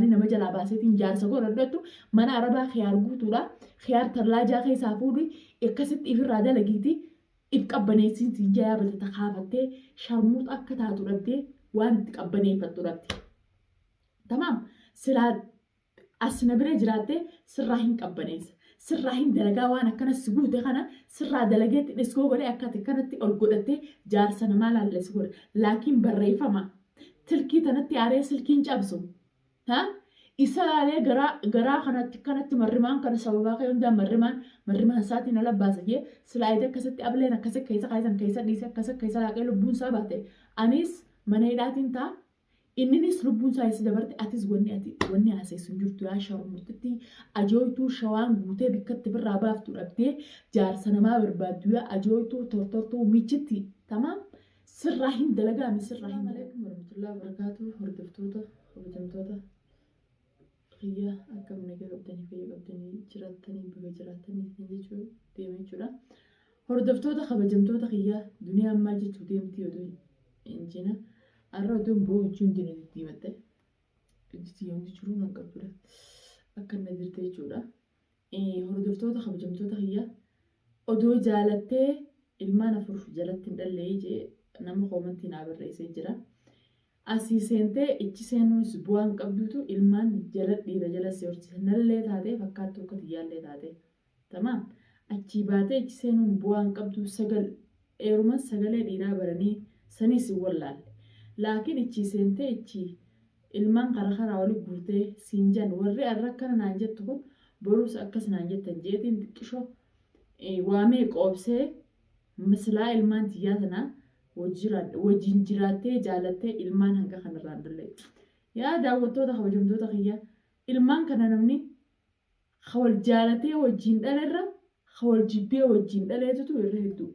yaani nama jalaa baaseetiin jaarsa godhadhu mana arabaa khiyaar guutuudha. Khiyaar tallaajaa keessaa fuudhi akkasitti ifirraa dalagiiti if qabbaneessiin siin jayaa batata kaafattee sharmuuxa akka taatu dhabdee waan itti qabbaneeffattu dhabde. Tamaam silaa as na bira jiraattee sirraa hin qabbaneessa. Sirraa hin dalagaa waan akkana si guute kana sirraa dalageetti dhiskoo godhee akka ati kanatti ol godhattee jaarsa namaa laalle si godha. Laakiin barreeffama tilkii tanatti aaree silkiin cabsu. Ha? Isa laalee garaa garaa kanatti kanatti marrimaan kana sababaa kee hundaa marrimaan marrimaan isaatiin ala baasa jee silaa ida akkasitti ableen akkasi keessa kaasan keessa dhiise akkasi keessa laaqee lubbuun isaa baate. Anis mana hidhaatiin ta'a. Inninis lubbuun isaa eessa dabarte atis wanni ati wanni haaseessu hin jirtu yaa sharmuxitti ajooytuu shawaan guutee bikkatti birraa baaftu dhabdee jaarsa namaa barbaaddu yaa ajooytuu tortortuu michitti tamaam sirraa hin dalagaami sirraa hin Alaikum warahmatullahi wabarakatuh. Hordoftoota kabajamtoota kiyya akkam nagaa qabdanii fayya qabdanii jiraatanii baga jiraatanii isin jechuu deema jechuudha. Hordoftoota kabajamtoota kiyya duniyaan maal jechuu deemti oduu injina. Har'a oduun boo jechuun dina diddiimatte. Ijji yoomti jiru nan qabdudha. Akka na jirte jechuudha. Hordoftoota kabajamtoota kiyya odoo jaalattee ilmaan afur jalatti hin dhallee jee nama koomantii naa barreessee jira. Asii seentee ichi seenuunis bu'aan qabduutu ilmaan jala dhiira jala si horsiisa. Nallee taatee fakkaattuu akka tiyyaallee taatee. Tamaam. Achii baatee ichi seenuun bu'aan qabdu sagal eeruman sagalee dhiiraa baranii saniis hin wallaalle. Laakiin ichi seentee ichi ilmaan karaa karaa wali guurtee siin jan warri har'a akkana naan jettu kun boruus akkas naan jettan jeetiin xiqqishoo waamee qoobsee misilaa ilmaan tiyyaa tanaa wajjin jiraattee jaalattee ilmaan hanga kanarraan dhalle. Yaa daawwattoota kabajamtoota kiyya ilmaan kana namni wal jaalatee wajjin dhalerra wal jibbee wajjin dhaleetutu irra hedduu.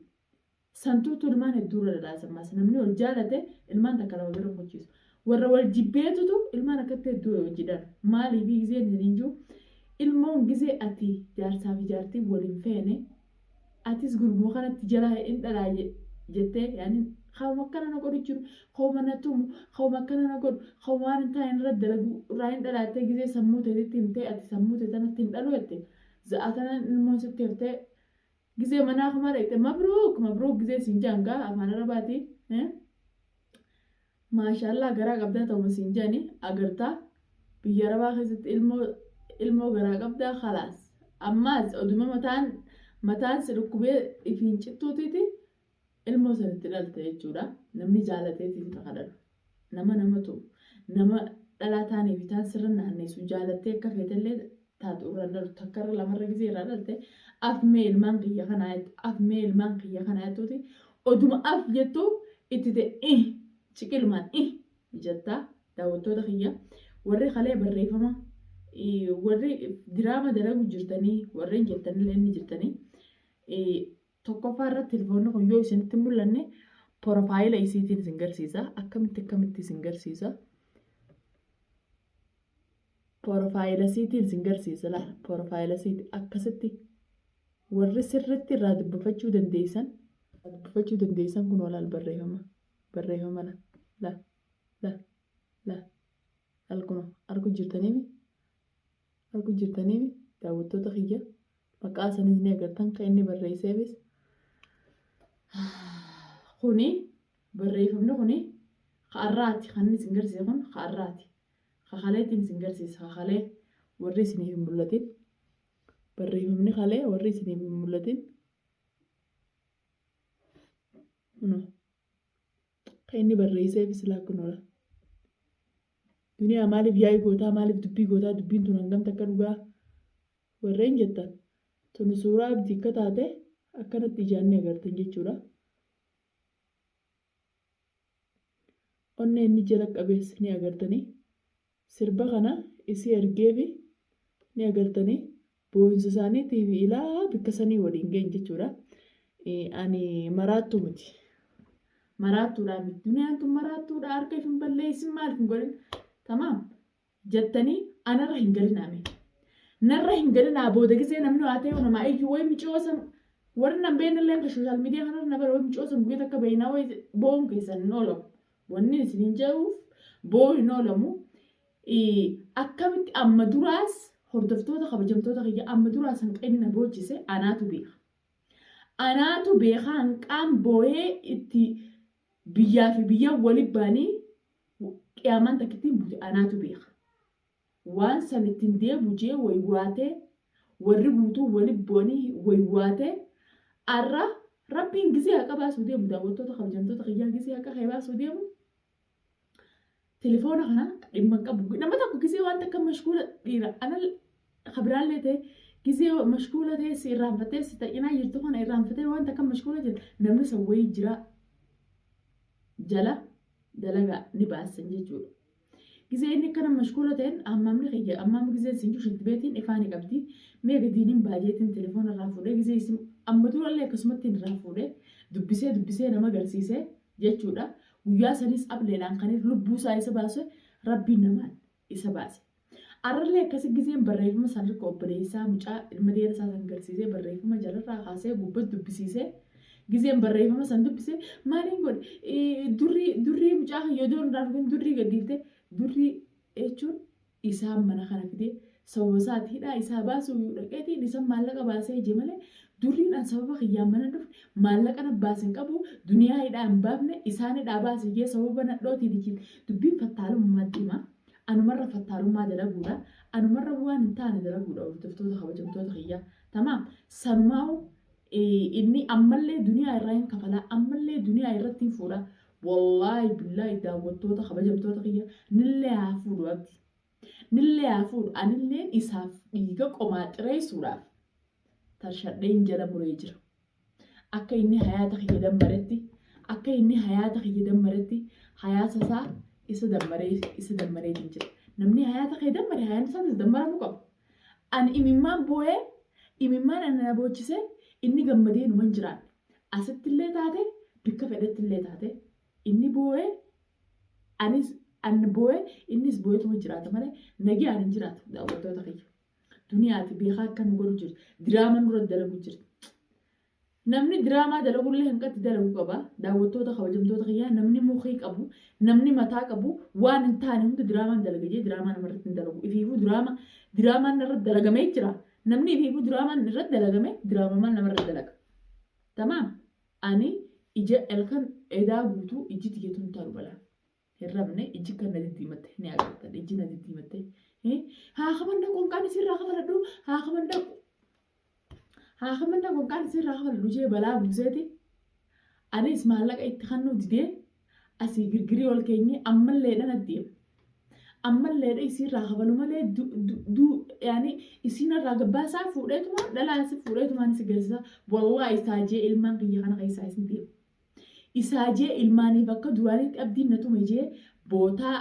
Santuutu ilmaan hedduu irra dhadhaasammaas namni wal jaalate ilmaan takka lama bira hin Warra wal jibbeetutu ilmaan akkatti hedduu hojii dhala. Maaliif gizeen hin jiru ilmoon gizee ati jaarsaa fi jaartii waliin feene atis gurmuu kanatti jala hin dhalaa jettee yaani hawma akkana na godhu jiru hawma na tumu hawma akkana na godhu hawma waan hin taane irra dalagu irraa hin dhalaattee gizee sammuu teetitti himtee ati sammuu tee tanatti hin dhalu jette za'a tanan ilmoon sitti hiftee gizee manaa kumaa dhaqxe mabruuk mabruuk gizee siin jaangaa afaan arabaati. Maashaallah garaa qabdaa ta'uma siin jaani agartaa biyya arabaa keessatti ilmoo ilmoo garaa qabdaa khalaas ammaas oduma mataan mataan si dhukkubee ifiin cittuutiiti ilmoo sanitti dhalte jechuudha. Namni jaalateetiin kadhatu nama nama tumu nama dhalaa taanii fi taan sirra naanneessu jaalattee akka feetellee taatu irra dhalu takkarra lamarra gizee irraa dhalte afmee ilmaan kiyya kanaa jettu afmee ilmaan kiyya kanaa jettuuti oduma af jettu itti ta'e ciqilmaan jettaa daawwattoota kiyya warri kalee barreeffama warri diraama dalagu jirtanii warreen jettanillee ni jirtanii tokkoffaa irratti telefoonni kun yoo isinitti mul'anne porofaayila isiitiin isin garsiisa akkamitti akkamitti isin garsiisa porofaayila isiitiin isin garsiisa laala porofaayila isiiti akkasitti warri sirritti irraa dubbifachuu dandeessan dubbifachuu dandeessan kun walaal barreeffama barreeffama la la la la alkuma argu jirtaniimi argu jirtaniimi daawwattoota kiyya maqaa isaaniis ni agartan kan inni barreesseefis kuni barreeffamni kuni ka'arraati kan inni isin garsiise kun ka'arraati kakaleetiin isin garsiisa kakalee warri isiniif hin mul'atin barreeffamni kalee warri isiniif hin mul'atin kunoo kan inni barreesseefis laakkunoodha. Duniyaa maaliif yaa'ii gootaa maaliif dubbii gootaa dubbiin tun hangam takka dhugaa warreen jettan tun suuraa abdii akka taate akkanatti ijaan ni agartan jechuudha. Onnee inni jala qabees ni agartanii sirba kana isii ergeefi ni agartanii boo'insa isaaniitii fi ilaa bikka sanii waliin ga'in jechuudha. Ani maraattuu miti. Maraattuudhaa miti. Duniyaan tun maraattuudha harka if hin balleessin maaliif hin godhin. Tamaam jettanii anarra hin galinaa mee. Narra hin galinaa booda gisee namni waa ta'e namaa iyyuu wayi miciyoo san warri nan beeknellee kan sooshaal miidiyaa kanarra na bara wayi miciyoo san guyyaa takka beeknaa wayi boo'uun keessan hin oolamu. Wanni isin hin jedhuuf boo'uun hin oolamu. Akkamitti amma duraas hordoftoota kabajamtoota kiyya amma duraas hanqinni na boochise anaatu beeka. Anaatu beeka hanqaan boo'ee itti biyyaa fi biyya walitti ba'anii qiyaamaan takkittiin buute anaatu beeka. Waan san ittiin deebu jee waywaatee warri guutuu walitti bu'anii waywaatee arra rabbiin gizee haqa baasuu deemu daawwattoota kabajamtoota kiyyaa gizee haqa kee baasuu deemu telefoona kana dhimma hin qabu. Nama tokko gizee waan takka mashkuula dhiira ana kabiraallee ta'e gizee mashkuula ta'e si irraanfatee si ta'inaa jirtu kana irraanfatee waan takka mashkuula jira namni san wayii jira jala dalagaa ni baasan jechuudha. Gizee inni akkana mashkuula ta'een ammamni kiyya ammam gizee isin jiru beetiin ifaa ni qabdi. Mee gadiin baajeetiin telefoona irraa fuudhee gizee isin amma durallee akkasumatti irraa fuudhee dubbisee dubbisee nama agarsiisee jechuudha. Guyyaa sanis ableedhaan kan lubbuu isaa isa baase rabbiin namaan isa baase. Arrallee akkasi gizeen barreeffama san irra obboleessaa mucaa ilma deera isaa san agarsiisee barreeffama jalarraa kaasee gubbatti dubbisiisee gizeen barreeffama san dubbisee maaliin godhe durrii mucaa yoo doon irraa dhufin durrii gadhiifte durrii jechuun isaan mana kana fidee sababa isaati hidhaa isaa baasuu dhaqeetiin isa maallaqa baasee ije malee durriin an sababa kiyyaan mana dhufe maallaqa na baase hin qabu duniyaa hidhaa hin baafne isaan hidhaa baase jee sababa nadhootiin ijiin dubbiin fattaalummaatti hima. Anumarra fattaalummaa dalaguudha. Anumarra waan hin taane dalaguudha hordoftoota kabajamtoota kiyyaa. Tamaam sanumaa inni ammallee duniyaa irraa hin kafalaa ammallee duniyaa irratti hin fuudha. Wallaahi billaahi daawwattoota kabajamtoota kiyya nillee haa fuudhu abdi. Nillee haa fuudhu anilleen isaaf dhiiga qomaa xireessuudhaaf tarshadheen jala muree jira. Akka inni hayaata kiyya dammaretti akka inni hayaata kiyya dammaretti hayaasa isaa isa dammaree jira. Namni hayaata kee dammare hayaanni isaatis dammaramuu qaba. Ani imimmaan boo'ee imimmaan ana na boochisee inni gammadee numan jiraanne. Asitti illee taate bikka fedhetti illee taate inni boo'ee anis ani boo'ee innis boo'eetuma jiraata malee nagaan hin jiraatu daawwattoota kiyya. Duniyaati beekaa akka nu godhu jirti. Diraamaa nurra dalagu jirti. Namni diraamaa dalagullee hanqatti dalaguu qaba. Daawwattoota kabajamtoota kiyyaa namni mukii qabu, namni mataa qabu waan hin taane hunda diraamaan dalaga jee diraamaa namarratti hin dalagu. Ifiifuu diraamaan irratti dalagamee jira. Namni ifiifuu diraamaan irratti dalagame diraamaa namarratti dalaga. Tamaam ani ija elkan edaa guutuu ijji tiyyatuun taru balaa. Hin rabne ijji kan na diddiimatte ni agartan ijji na diddiimatte. Haa kaman dhaqu hanqaan isirraa kafaladhu haa kaman dhaqu. Haa kaman dhaqu hanqaan isirraa kafaladhu jee balaa buuseeti. Anis maallaqa itti kannuu didee asii girgirii ol keenyee ammallee dhan addeema. Ammallee dha isiirraa kafalu malee yaani isiin irraa gabbaasaa fuudheetuma dhalaa asi fuudheetumaan si galchisa. Wallaahi isaa jee ilmaan kiyya kana keessaa isin deema. Isaa jee ilmaaniif akka duraanitti abdiin na tume jee bootaa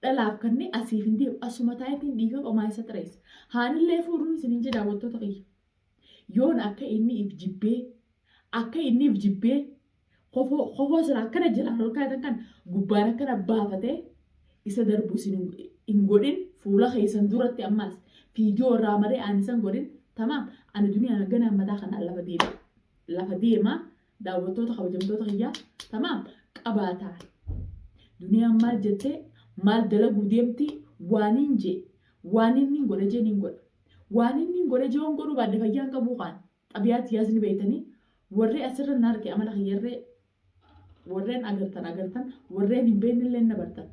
dhalaaf kanneen asiif hin deemu asuma taayitiin dhiiga qomaa isa xireessa. Haanillee fuudhuun isin hin jedha daawwattoota kiyya. Yoon akka inni if jibbee akka inni if jibbee kofoo sira akkana jalaan ol kaayatan kan gubbaan akkana baafatee isa darbu isin hin godhin fuula keessan duratti ammaas fiidiyoo irraa maree aan isan godhin tamaam ani duniyaan ganaa mataa kanaan lafa deema. Lafa deema daawwattoota kabajamtoota kiyyaa tamaam qabaataa. Duniyaan maal jettee maal dalaguu deemti waan hin jee waan inni hin godhe jee ni godha. Waan inni hin godhe jee hin godhuu baadde fayyaan qabuu kaan xabiyaatti yaasni beektanii warri asirra na arge amala kiyyarree warreen agartan agartan warreen hin beekne illee na bartan.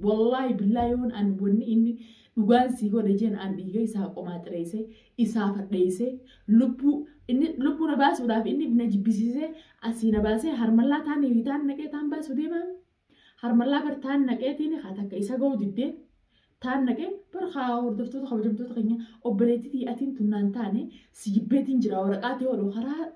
Wallaahi billaahi yoon an wanni inni dhugaan sii godhe jeen an dhiiga isaa qomaa xireessee isaa fadheessee lubbuu inni lubbuu na baasuudhaaf inni na jibbisiisee asii na baasee harmallaa taanii fi taan naqee taan baasuu deemaa. Harmallaa bar taan naqeetiin haa takka isa ga'uu diddee taan naqee bar haa hordoftoota kabajamtoota keenya obboleettitii atiin tunnaan taane si jibbeetiin jira waraqaa ta'e oduu karaa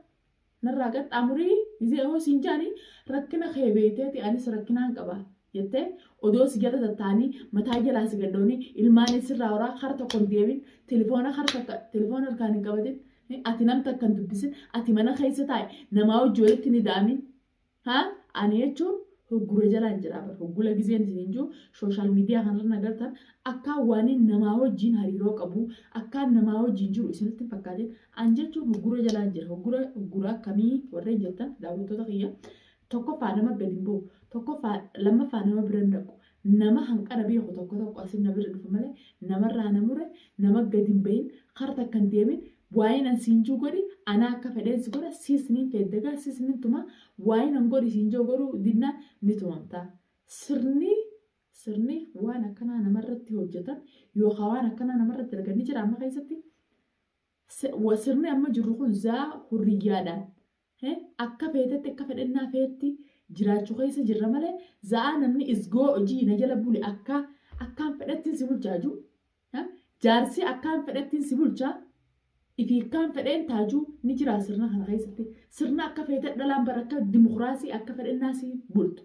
narraa qaxxaamurii gizee hoo siin jaanii rakkina kee beekteeti anis rakkinaan qaba jettee odoo si jala tattaanii mataa jalaa si gadhoonii ilmaan sirraa horaa kara tokko hin deemin telefoona kara takka telefoona harkaan hin qabatin ati nam takka hin dubbisin ati mana keessa taa'e namaa wajji walitti ni da'amin haa ani jechuun hoggura jalaan jira bar hoggula gizeen isin hin jiru sooshaal miidiyaa kanarra nagartan akkaan waan namaa wajjin hariiroo qabu akkaan namaa wajjin jiru isinitti hin fakkaatin an jechuun hoggura jalaan jira hoggura hoggura akkamii warreen jettan daawwattoota kiyya tokkoffaa nama gadi hin bu'u tokkoffaa lammaffaa nama bira hin dhaqu Nama hanqana beeku tokko tokko asin na bira dhufa malee namarraa na mure nama gadi hin bahin kara takka hin deemin waa'een an siinjuu godhi anaa akka fedheen si godha siis niin feeddagaa siis niin tuma waa'een an godhi siinjuu godhuu dinnaan ni tumamta. Sirni waan akkanaa namarratti hojjetan yookaan waan akkanaa namarratti dalagan ni jira amma keessatti. Sirni amma jirru kun zaa hurriyyaadhaan akka feetetti akka fedhannaa feetti jiraachuu keessa jirra malee za'aa namni isgoo hojii na jala bule akka akkaan fedhattiin si bulchaa jiru. Jaarsi akkaan fedhattiin si bulchaa ifii akkaan fedheen taajuu ni jira sirna kana keessatti. Sirna akka feete dhalaan bara akka dimokiraasii akka fedhannaa si bultu.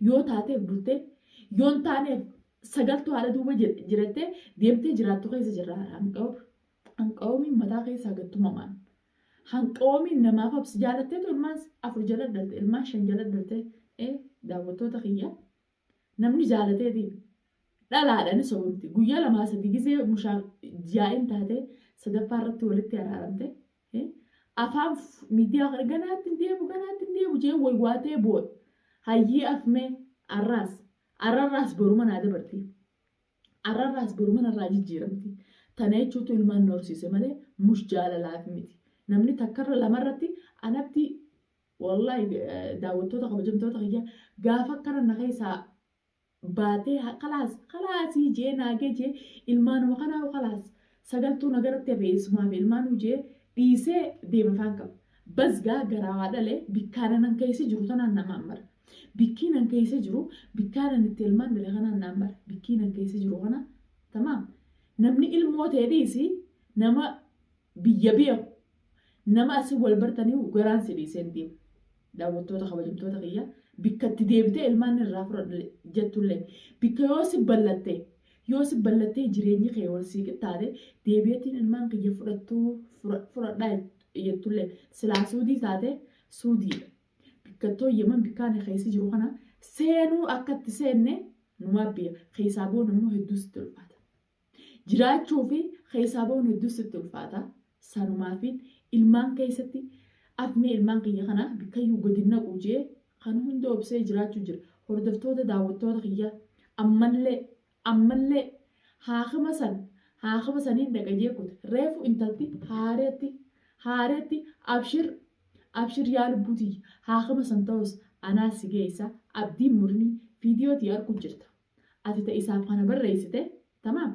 Yoo taateef bultee yoo hin taaneef sagaltuu haala duuba jirattee deemtee jiraattu keessa jirra. Hanqawoomiin mataa keessaa gattumamaan. Hanqawoomiin namaaf absi jaalatteetu ilmaan 4 jala dhalte ilmaan 5 jala dhalte daawwattoota kiyya namni jaalateetiin dhalaadhaan sobamti guyyaa 2 3 gisee mushaa jaa'in taate sadaffaa irratti walitti araaramte afaan miidiyaa kana ganaatti hin deebu jee waywaatee booda hayyii afmee arrarraas boruma naa dabarti arrarraas boruma narraa jijjiiramti tana jechuutu ilmaan na horsiise malee mush jaalalaaf miti. Namni takkarra lamarratti anatti wallahi daawwattoota kabajamtoota kiyya gaafa akkana na keessaa baatee khalaasii jee naagee jee ilmaanuma kanaa khalaas sagaltuu nagaratti hafe eessumaaf ilmaanuu jee dhiisee deema faan qaba. Basgaa garaa waa dhalee bikkaana nan keessa jiru tanaan nama ammara. Bikkii nan keessa jiru bikkaana itti ilmaan dhale kanaan na ammara. Bikkii nan keessa jiru kana tamaam. Namni ilmoo ta'e dhiisi nama biyya beeku nama asii wal bartanii garaan si dhiisee hin deemu. Daawwattoota kabajamtoota kiyya bikka itti deebitee ilmaan irraa fudhadhu jettullee bikka yoo si ballattee jireenyi kee wal sii qixxaate deebi'eetiin ilmaan kiyya fudhadhaa jettullee silaa suudii taate suudiidha. Bikkattoo yeman bikkaan keessa jiru kana seenuu akka itti seenne numaa biyya keessaa boon immoo hedduu sitti ulfaata. Jiraachuu fi keessaa boon hedduu sitti ulfaata. Sanumaa fi ilmaan keessatti afmee ilmaan kiyya kana bikkayyuu gadi naqu jee kan hunda obsee jiraachuu jira. Hordoftoota daawwattoota kiyya ammallee haakima saniin dhaqa jee kute reefu intalti haareetti abshir yaa lubbuutii haakima san ta'us anaa si geessa abdiin murnii viidiyootii arguu jirta. Ati ta'e isaaf kana barreessite tamaam.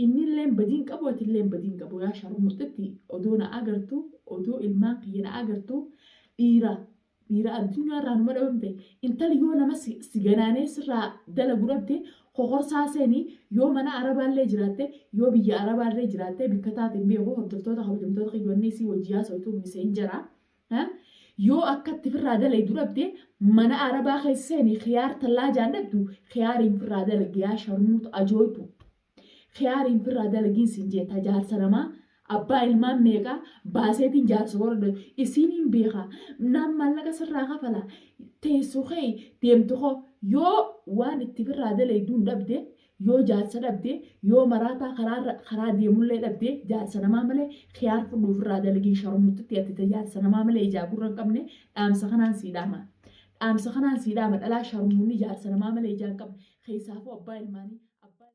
Inni illeen badiin qabu ati illeen badiin qabu yaa sharmuxitti odoo na agartu odoo ilmaan kiyya na agartu dhiira addunyaa irraa numa dhabamte intali yoo nama si ganaanee sirraa dalagu dhabde kokorsaa seenii yoo mana arabaallee jiraatte yoo biyya arabaallee jiraatte bikka taateen beeku hordoftoota kabajamtoota kiyyoonni isii wajji haasawtu miseenjara. Yoo akkatti firraa dalagdu dhabde mana arabaa keessa seenii khiyaar tallaajaan dhabdu khiyaariin firraa dalagi yaa sharmuutu ajooytu. Khiyaariin firraa dalagiin siin jeetta jaarsa namaa abbaa ilmaan meeqaa baaseetiin jaarsa godhadhu isiin hin beekaa naan maallaqa sirraa kafala teessu kee deemtu koo yoo waan itti firraa dalagduun dhabde yoo jaarsa dhabde yoo maraataa karaa deemullee dhabde jaarsa namaa malee khiyaar fudhuu firraa dalagiin sharmuutti ati jaarsa namaa malee ijaa gurra hin qabne dhaamsa kanaan sii dhaama. Dhaamsa kanaan sii dhaama dhalaa sharmuunni jaarsa namaa malee ijaa hin qabne keessaafuu abbaa ilmaanii.